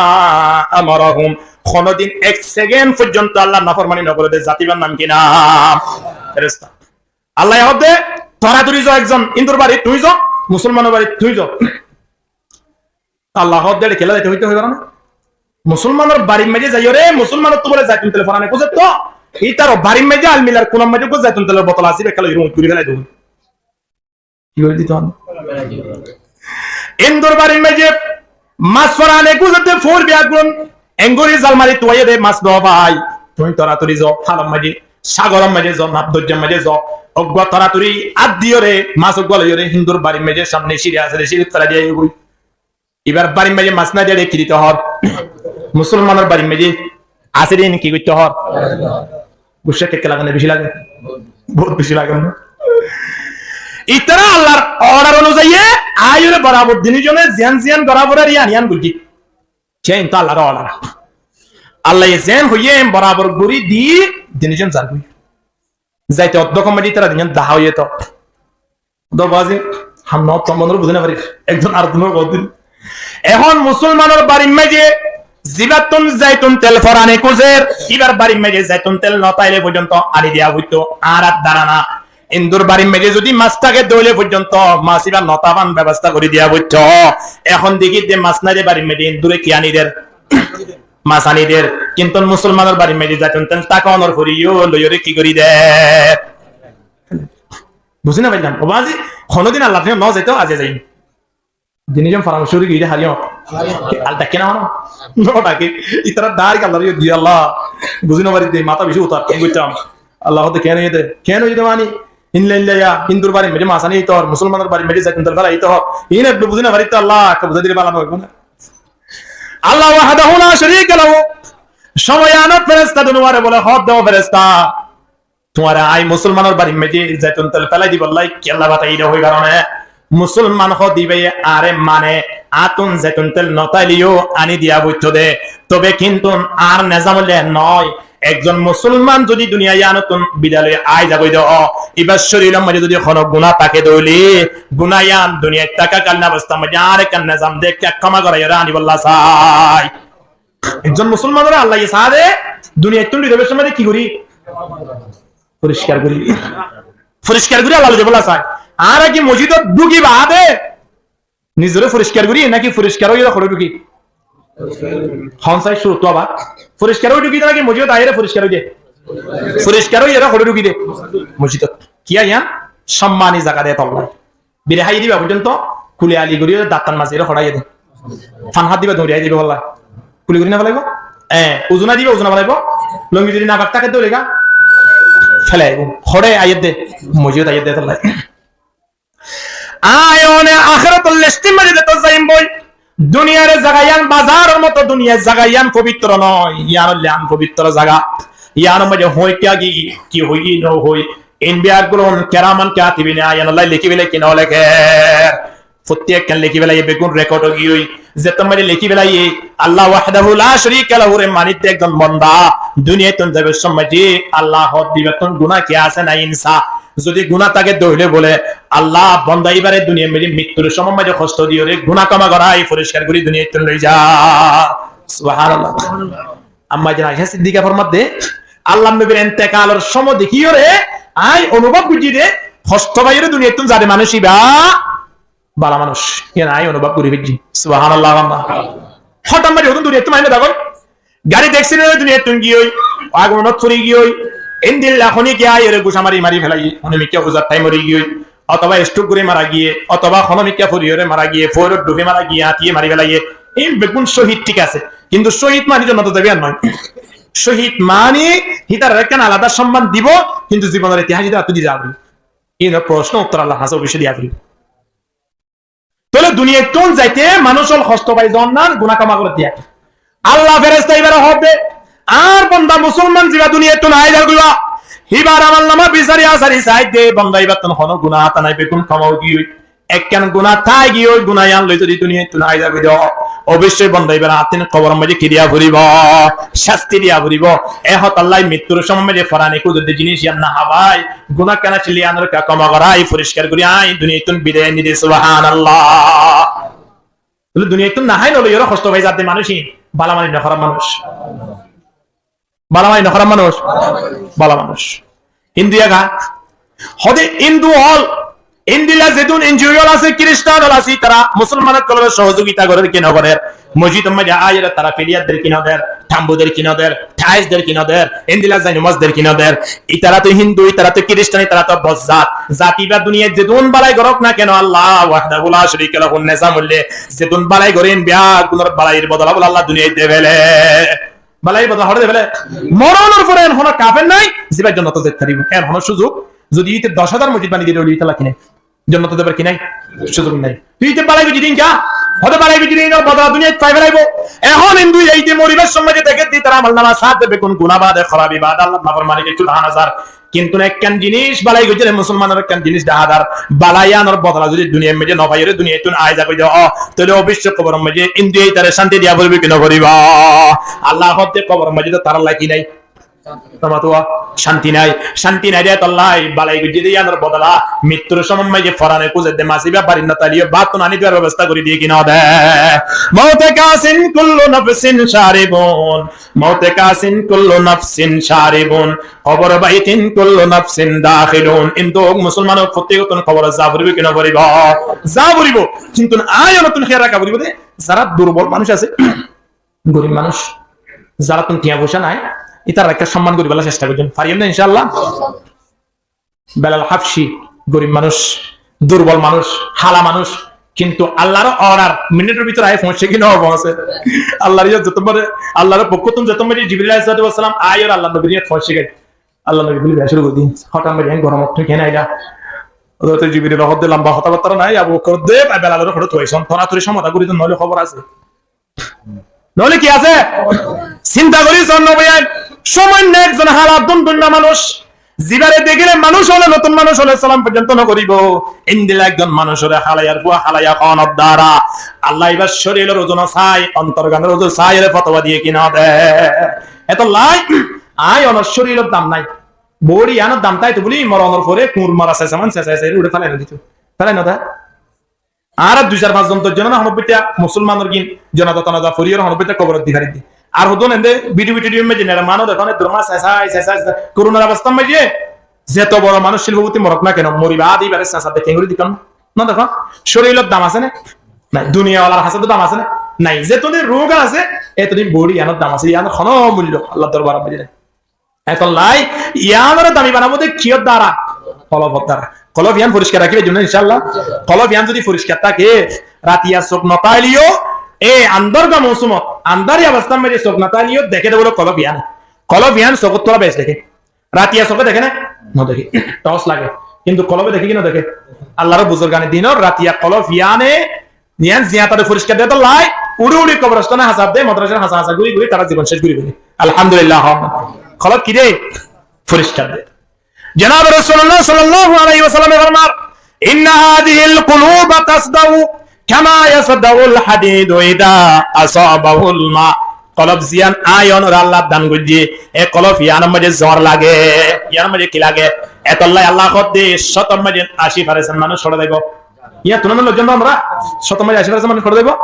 أمرهم. Honodin ek sekend foijjonto Allar naformani no gore de zat ibar nam ki nam? Feresta. Allaye hódde, toratori zo ekzon, Hindur barit tui zo, Musolmanor barit tui zo. Allah hoódde, "Eçe kiyólla zaito hoitó hoibar na?" Musolmanor barir maze zaiyóre, Musolmanottú bóle zaitun tel forane kúzetto, ítarar barir maze almilar kunor maze uggwá zaitun telor botol asé, íba ekká loi uñit gorí félai dito. Ki gorí dito? Hindur barir maze mas forane kúzetto, fuain biyagun engori zal mari tuwaiye de mas no fai. Tuñí toratori zo, halor maze, sagoror maze zo, naf doijjar maze zo, uggwá toratori át diyóre, mas uggwá loiyóre, Hindur barir maze samne siri asé de, sirit félai diya giyói. Ibar barir maze mas nai de, ki dito hoór? Musolmanor barir maze asé de, ki goitto hoór? Guccá kekka lage né, beci lage? Bout beci lage né? Itará Allar order onuzayi aiyóre borabor dinizone ziyan ziyan gora forer iyan iyan goijjé. Ziyan to Allar order. Allaye ziyan hoiye borabor gorí di dinizon zargói. Zaito oddókor maze itará dinizon dahá óiye to. Dó bazi, ham no, to monor buzí no farir. Ekzon ar dunor buzí. Ehón Musolmanor barir maze zibattún zaitun tel forane kúzer, íbar barir maze zaitun tel no táile foijjonto ani diya foitto, añárar dara na. Hindur barir maze zodi mas táke de óile foijjonto mas íba no táfan bebosta gorí diya foitto. Ehón dekí de mas nai de barir maze, Hindure ki ani der? Mas ani der. Kintu Musolmanor barir maze zaitun tel táka onor foriyó loiyóre ki gorí der? Buzí no faillám. Ó bazi, honodin Allar dinot no zaito, aijja zaiyum. Dinizon foramorco gorí giyé de, háriyo. Al dhake na hono? No dhake. Itará dhar Allar yó diye, Allah. Buzí no farir de, matá beci utar, ki goittám? Allah hoódde, ken óiye de? Ken óiye de mani? Inla inla ya, Hindur barir maze mas ani ito hoór, Musolmanor barir maze zaitun tel félai ito hoór. Iín eddu buzí no farir de, Allah, ekka buzái dile bála no óibo na? Allah wahdahu la sharika lahu. Cómoi anot feresta dunuware bóle, hoódde, ó feresta, tuáñre añí Musolmanor barir maze zaitun tel félai dibolla kiyólla fataiyí de hoibar na? Musolman hoó de íbaye añáre mane, añáttun zaitun tel no táileyó ani diya foitto de. Tobe kintu añár nezam óile no. Ekzon Musolman zodi duniya yíanottún bidai loi aái zagói de, íbar córilor maze zodi hono guná táke de óile, guná yían duniyait táka kalin obostár maze añár ekkán nezam de, ekká kóma goráiyore anibolla sai. Ekzon Musolmanore Allaye saá de, duniyaittún rizabecon maze ki gorí? Foriskar gorí. Foriskar gorí Allah loi zaibolla sai. Añára ki mosjidot dhuki baade nizore foriskar gorí, naki foriskar óiyore hoçé dhuki? Hon sai cúruttu abar. Foriskar ói dhuki de naki mosjidot aiyóre foriskar ói de? Foriskar óiyore hoçé dhuki de? Mosjidot. Kiyá yián? Sommani zaga de tolla. Biri háiye diba foijjonto kuli ali gorí dattan mazé hoçáiye de. Fan hát diba, dóri háiye diba holla. Kuli gorí no félaibo? E, uzu no diba, uzu no félaibo? Longi zodi nafak táke de óile ga félaibo. Hoçé aiyé de? Mosjidot aiyé de tolla. Añí one ahérator lestir maze zeto zaiyum goi. Duniyar zaga yián bazaror moto, duniyar zaga yián fobitro no, yián óilde an fobitro zaga. Yiánor maze hoói ki, ki hoói no hoói, in beggún kiraman katibine aiyóre lekí félaiye ki no lekér. Fottí ekkán lekí félaiye, beggún rekod ói giyói. Zeto maze lekí félaiye, Allah wahdahu la sharika lahur mani de ekzon bonda duniyaittún zaibar cómot maze Allah hoódde íbattún guná ki asé nai iín sa. Zodi guná táke de óile bóle, Allah, bonda íbare duniyar maze mittur cómot maze hoctó diyóre guná kóma gorái, foriskar gorí duniyaittún loi za. Subhanallah. Amma Aisha Siddiqa formadde, Allar nobir entekalor cómot dekíyore añí onubab goijjí de, hoctó faiyóre duniyaittún zade manúic íba bála manúic. Yián añí onubab gorí faijjí. Subhanallah. Hotát maze hodún duniyaittún maincé dagói. Gari dekcí de duniyaittún giyói, agunot fori giyói, endilla honi ki aiyóre gucá mari mari félaiye, honi mikká huzar thaim mori giyói. otóba estrók gorí mara giyé, otóba honó mikká foriyóre mara giyé, foóiror dhufi mara giyé, añtiye mari félaiye, ín beggún cóhid thík asé. Kintu cóhid mani jonnotot zaibo yían noó. Cóhid mani hítarar ekkán alada somman dibo, kintu zibonor itihas ítarattu di zaa foribó. Ín procno uttor Allahr hañsé oboicco diya foribó. Tóile duniyaittún zaite manúic ól hoctó fai zoónnan guná kama gorédde. Allah feresta ibáre hoódde, añár bonda musolman ziba duniyaittún aái zargói, híbar amolnama bisari asari saáidde, bonda ibáttún honó guná táa nái, beggún kama óigiyoi. Ekkán guná táigiyoi, guná yían loi zodi duniyaittún aái zargói de, oboiccói bonda ibáre añáttin koboror maze ki diya foribó? Cásti diya foribó. E hotálla mittur cómot maze forane kuzedde jinis yían no hábai, guná ekkán accíl yíanor kama gorái, foriskar gorí añí duniyaittún bidai nidi. Subhánallah. Tóile duniyaittún no hái no loiyóre hoctó fai zadde manúic ín, bála manúic né hóraf manúic? Bála manúic né hóraf manúic? Bála manúic. Hindu ega, hode Hindu ól, endilla zedún N G O ól asé, Kiristan ól asé, tará musolman ókkolore sohozugita gorér ki no gorér? Mosjidor maze aiyóre tará piliyar der ki no der, tambu der ki no der, tais der ki no der, endilla zai nomaz der ki no der? Itará to Hindu, itará to Kiristan, itará to bos zat. Zat iba duniyait zedún bálai gorók na keno, Allah wahdahu la sharika lahur nizam óile zedún bálai goré ín beggúnor bálair bodola bóle Allah duniyait de féle. Bálair bodola hore de féle. Moronor fore en honó kafer nái, ziba jonnotot zai faribó. En honó suzuk, zodi íte doc házar mosjid bani dile óile íte laki nái. Jonnotot zaibar ki nái? Suzuk nái. Tui íte bálai goijjé de ín ka? Hode bálai goijjé de ín, bodola duniyait fai félaibo. Ehón Hindu íte moribar cómot maze deké de ítar amolnama saá de beggún guná bade, hórabi bade, Allar naformani kessú dahá no zar. Kintu ekkán jinis bálai goijjé de musolmanor ekkán jinis dahá zar. Bálai yíanor bodola zodi duniyair maze no faiyóre duniyaittún aái zargói de, ó, tóile oboiccói koboror maze Hindu ítare cánti diya foribó ki no foribó? Allah hoódde koboror maze to tarár lagi nái. Tómatuwa cánti nái, cánti nái de etollá bálai goijjé de yíanor bodola mittur cómot maze forane kuzedde masiba barit no táileyo bát tún aní dibar bebosta gorí diye ki no de? Maute kasin kullu nafsin sharibun, maute kasin kullu nafsin sharibun, kobor baitin kullu nafsin dakhilun. Hindu ók, musolman ók, fottí gottún koborot zaa foribó ki no foribó? Zaa foribó. Kintu añí onottún héyal raká foribó de, zará durbol manúic asé, gorib manúic, zarattún tiañ foicá nái, ítarar ekká somman goríbolla cesta goijjum. Fariyum né, incállah? Belal Habshi, gorib manúic, durbol manúic, hala manúic, kintu Allar order minitor bútore aái foóñse ki no foóñse? Allar iyót zeto mare, Allar fokkóttun zeto mare Jibril aláihis salatu wassalam aái ar Allar nobir iyót foóñse giyé. Allar nobi buli beya cúru gorí diye, hotát mare goromot tui kene aila? Hozorote Jibril hoódde lamba hotábattá nái, Abu Bokkor hoódde, Belalore hoçé tuaisón, toratori somodhan gorí do, noóile hóbor asé. Noóile ki asé? Sinta gorí soón no bái, samanno ekzon hala dundunna manúic, zibare dekíle manúic ókkole, notun manúic ókkole salam foijjonto no goríbo. Endilla ekzon manúicore halaiyar fua halaiya hoónor duara Allah ibar córilor uzon sai, ontorganor uzon sai, ere fotowa diye ki no de? Etollá añí onor córilor dam nái. Bouçi yíanor dam táito buli moronor fore kuñr mora sesa man sesa sesa ere uçé félai no dito. Félai no de. Añára dui sar fañs zon doc zon honó bútore musolmanor gin jonaza tonaza foriyóre honó bútore koborot di fari de. Ar hodún ende bidiyo bidiyo maze nera manúic dekón, e durmá sesai sesai sesai. Koronar obostár maze zeto boro manúic cílpoti morok na keno, mori baade ibare sesai de kengori dekón? No dekón. Córilor dam asé né? Nai. Duniya walar hañsé dam asé né? Nai. Zetodin ruh asé, etodin bouçi yíanor dam asé, yíanor honó mullo Allar dorbaror maze nai. Etollá yíanore dami banabo de kiyór duara? Kolofor duara. Kolof yían foriskar rakíba de, incállah? Kolof yían zodi foriskar táke, ratiya suk no táileyo, e andar gom mousumot, andar obostár maze suk no táileyo, deké de bóle kolof yíane. Kolof yían sukor tola beci deké. Ratiya suke deké né? No deké. Tos lage. Kintu kolofe deké ki no deké? Allar buzurgane dinor ratiya kolof yíane Yián ziyañtare foriskar de tollá, uçí uçí koborostóne hasab de, modrasar hasa hasa guri guri tara zibon céc guri guri. Alhamdulillah, hon. Kolob ki de? Foriskar de. Janabe Rosulullah sallallahu alaihi wasallam e formar, "Inna hadihil quluba tasda'u kama yasda'ul hadidu idha asabahul ma." Kolob ziyan añí onore Allah dan goijjé, e kolob yiánor maze zor lage, yiánor maze ki lage? Etollá Allah hoódde, cótor maze aci percent manúic hoçé zaibo? Yián tunan lojjon do amra, cótor maze aci percent manúic hoçé zaibo?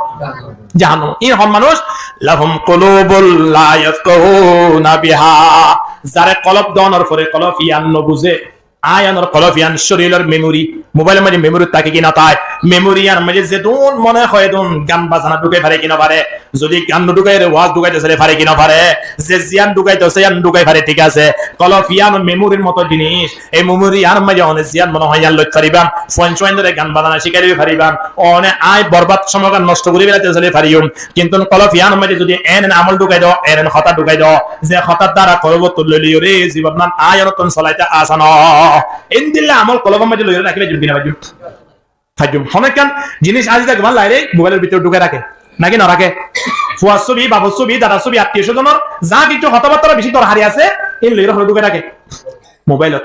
Jahannam. Iín hon manúic? "Lahum qulubun la yafqahuna biha." Zare kolob donor fore kolob yián no buzé, añí onor kolob yián córilor memory, mobailor maze memory táke ki no tái? Memori yíanor maze zedún mone hoó edún gan bazana dhúkai fare ki no fare? Zodi gan no dhúkai re, waz dhúkaito saile fare ki no fare? Ze ziyán dhúkaito, ze yían dhúkai fare, thík asé. Kolof yían memoriyr moto jinis. Ei memori yíanor maze one ziyán mone hoó yían loi faribán. Fuain suainore gan bazana cíkai loi faribán. One añí borbad, cómogán nosto gorí felaito saile fariyum. Kintu kolof yíanor maze zodi en en amol dhúkai do, en en hotá dhúkai do, ze hotár dara kolof ottún loi loiyore zibonnán añí onottún solaito asan ó. Endilla amol kolofor maze loiyore rakí faijjum ki no faijjum? Faijjum. Hono ekkán jinis aziz ekbar laire mobailor bútore dhúkai raké. Naki no raké? Fuar sóbi, bafor sóbi, dadar sóbi, attiyo sójonor za kessú hotábattá beci dorhari asé, ín loiyore hono dhúkai raké? Mobailot.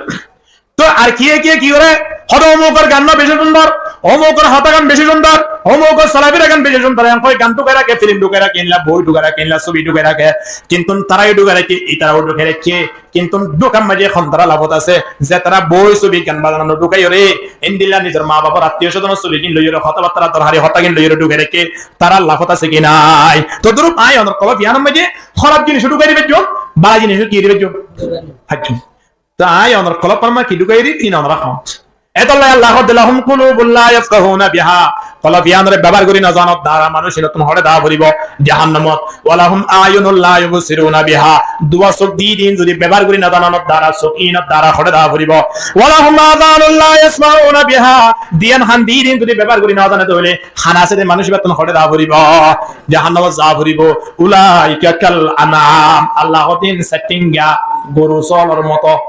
Toi ar kiyé kiyé ki goré? Hoó de omukor gan beci cúndor, omukor hotágan beci cúndor, omukor solafiragan beci cúndor, en hoi gan dhúkai raké, filim dhúkai raké, endilla boi dhúkai raké, endilla sóbi dhúkai raké, kintu tará yó dhúkai raké, itará yó dhúkai raké, kintu dhúkar maze hondilla lafot asé, ze tará boi sóbi gan bazana no dhúkaiyore, endilla nizor ma bafor attiyo sójonor sóbigín loiyore hotábattá dorhari hotágin loiyore dhúkai raké, tarár lafot asé ki nai? Toddrup añí onor kolof yíanor maze hóraf jinis dhúkai di faijjum, bála jinis ki di faijjum? Faijjum. Toi añí onor kolofor maze ki dhúkai di, ín onora hoó. Etolla Allah hoó de, "Lahum qulubun la yafqahuna biha." Kolof yíanore bebohar gorí no zanor dara manúc ínottún hoçé dá foribo jahannamot. "Wa lahum a'yunun la yubsiruna biha." Duwa suk di din zodi bebohar gorí no zanor dara suk ínor dara hoçé dá foribo. "Wa lahum adhanun la yasma'una biha." Diyan han di din zodi bebohar gorí no zane toile han asé de manúc íbattún hoçé dá foribo? Jahannamot za foribo. "Ulaika kal an'am." Allah hoó de ín saittinga goru sóolor moto.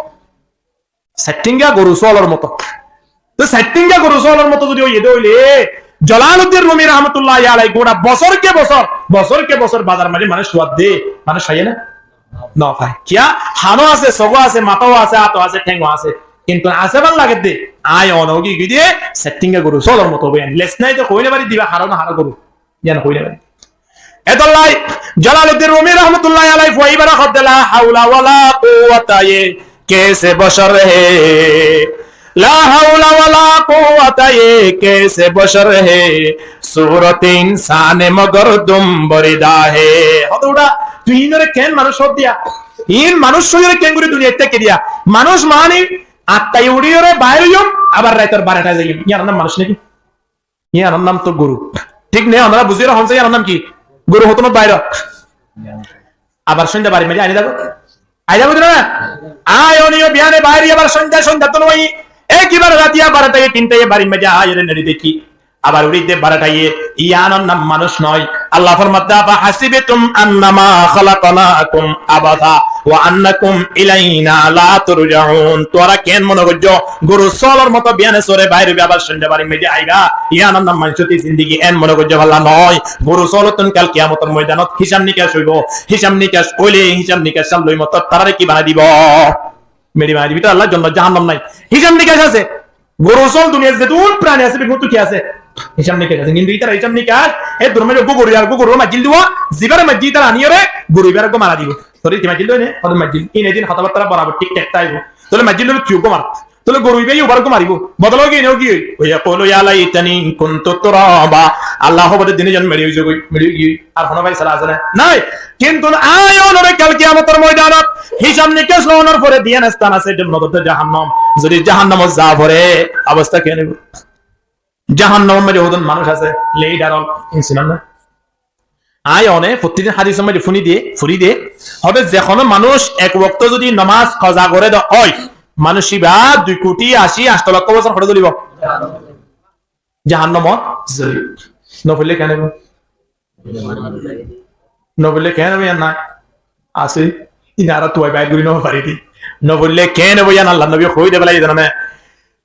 Saittinga goru sóolor moto. Toi saittinga goru sóolor moto zodi óiye de óile, Jalaluddin Rumi rahmatullahi alaihi gura bosor ke bosor, bosor ke bosor bazar maze manúc tuwar de, manúc faiye na? No fai. Kiyá? Hano asé, sogo asé, matao asé, ato asé, théngo asé. Kintu asé bal lage de, añí ono gi gi de, saittinga goru sóolor moto óiye. Les nai de hoi no fari diba, haro na haro goru. Yián hoilé bari. Etollá Jalaluddin Rumi rahmatullahi alaihi fua ibáre hoódde, "لا حول ولا قوة، یہ کیسے بشر ہے؟ لا حول ولا قوة، یہ کیسے بشر ہے؟ صورت انسان مگر دم بریدہ ہے۔" Hoódde, "Uçá, tui inore ken manúc hoóddiya? In manúc hoiyore kengorí duniyait táki diya? Manúc mani attá uçiyore bair óiyum, abar raitor barota zaiyum. Yián nam manúc naki?" Yián nam to goru. Thík ne? Onora buzíyore hoón sa, yián nam ki? Goru hotónot bair. Abar sóinda barir maze aini zaibo. Aini zaibo de na? Añí oniyo biyane bair, abar sóinda, sóinda to noi. Ekibare ratiya barota ye, tinta ye barir maze aiyore neri dekí. Abar uçí de barota ye, yián nam manúc noi. Allah formar de, "أفحسبتم أنما خلقناكم عبثا وأنكم إلينا لا ترجعون।" Tuáñra ken mone goijjó, goru sóolor moto biyane sóre bair óiba, abar sóinda barir maze aiba, yián nam manúc, zindigi en mone goijjó bála noi. Goru sóolottún kal kiyamotor moidanot hísab nikac óibo. Hísab nikac óile, hísab nikac salloi moto tarare ki banai dibo? Meçi banai dibo. Ítara Allah jonnot jahannam nai. Hísab nikac asé. Goru sóol duniyait zetún prani asé, beggúnottu ki asé? Hísab nikac asé. Kintu ítara hísab nikac, e durmai uggwá goru ar uggwá goru majil dibo, zibáre majil ítara aniyore goru ibáre uggwá mara dibo. Tóre iti majil dóine, hoódde majil. Ín edin hotábattá borabor thík thák táibo. Tóile majil dóile tui uggwá mar. Tóile goru ibáye ibáre uggwá maribo. Bodol ói giyé, ene ói giyé. "ويقول يا ليتني كنت ترابا." Allah hoóbode, "Dini zon meçi ói zagói, meçi ói giyé." Ar hono faisala asé né? Nai. Kintu añí onore kal kiyamotor moidanot hísab nikac loonor fore diyan están asé, jonnot de jahannam. Zodi jahannamot za fore, obosta ken óibo? Jahannamor maze hodún manúc asé, lidar ol, insinan na? Añí one fottí din hadisor maze funi de, furi de, hoódde ze hono manúc ek wokto zodi nomaz koza gore de ói, manúc iba dui kuti aci ancto lokko bosór hoçé zolibo? Jahannamot zolibo. No foille ken óibo? No foille ken óibo yián nai? Asé. Inara tuai bair gorí no fari de. No foille ken óibo yián Allar nobi hoói de bela, zane ne?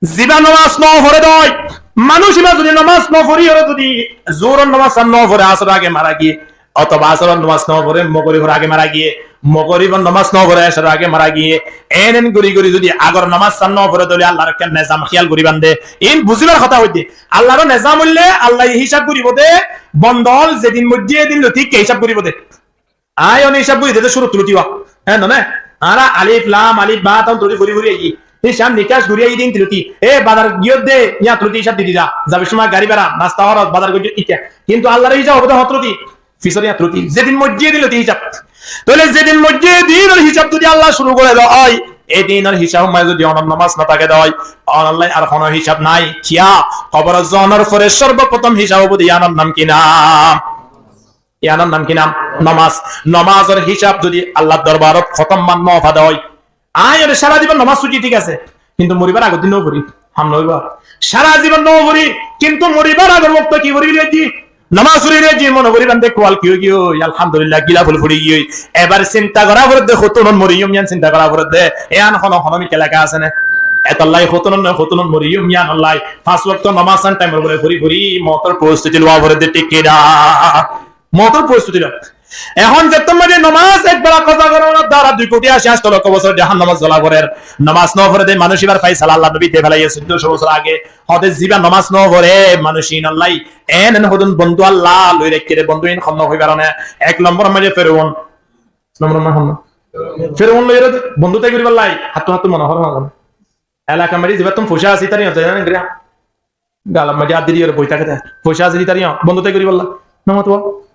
Ziba nomaz no fore de ói, manúc iba zodi nomaz no foriyore zodi zuhuror nomaz san no fore, asor age mara giyé, otoba asor nomaz no fore, mogoribor age mara giyé, mogoribor nomaz no fore, ecor age mara giyé, en en gorí gorí zodi agor nomaz san no fore, tóile Allar ekkán nezam hiyal gorí bande. Ín buzibar hotá hoódde. Allar nezam óilde, Allaye hísab goríbo de, bonda ol zedin moijjé edin loti hísab goríbo de. Añí one hísab gorí de, de cúruttu loti wa. Hé, no né? Añára alif, lam, alif, ba, ta tuloti fori fori aiyí. Hísab nikac gorí aiyí de ín tuloti. E, bazar giyós de, yián tuloti hísab di di za. Zabar cómot gari bára, nasta hóros, bazar goijjós ita. Kintu Allar hísab óibo de hotuloti. Fisor yián tuloti. Zedin moijjé edin loti hísab. Tóile zedin moijjé edinor hísab zodi Allah cúru gore de ói, E dinor hisab mazé zodi onor nomaz no táke de ói, onolla ar hono hisab nai. Kiyá? Kobor zonor fore sorboprotom hisab óibo de, iyanor nam ki nam? Iyanor nam ki nam? Nomaz. Nomazor hisab zodi Allar dorbarot protom man no fa de ói, añí ore sára zibon nomaz foijjí, thík asé, kintu moribar agor din no fori, ham no óibo. Sára zibon no fori, kintu moribar agor wokto ki fori loiyí? Nomaz fori loiyí, mone gorí bande kual ki ói giyói, alhamdulillah, gilaful fori giyói. Ebar sinta gora foredde, hotunot moriyum yián sinta gora foredde, yián hono, hono mikká leká asé né? Etolla hotunot no, hotunot moriyum yián olla fañs wokto nomaz san thaimor fore fori fori moutor prostuti lowa foredde, thík ki na? Moutor prostuti lowa. Ehón zettót mazé nomaz ekbela koza goronor duara dui koti aci aci lokko bosór jahannamot zola forer. Nomaz no fore de manúic ibar faisala Allar nobi de felaiyé sóiddo cót bosór age. Hóde ziba nomaz no fore manúic ínolla en en hodún bondú Alla loi raikké de, bondú ín hon no hoi faro né. Ek lombor mazé Feroun. Lombor mazé hon no? Feroun loi raikké de bondú tai goríballá. Háttu háttu mone hor hon. Elakar mazé zibattún foicá asé, ítara ín zai na giriya. Galar mazé át di diyóre boi táke de. Foicá asé de ítara ín bondú tai goríballá. No mató.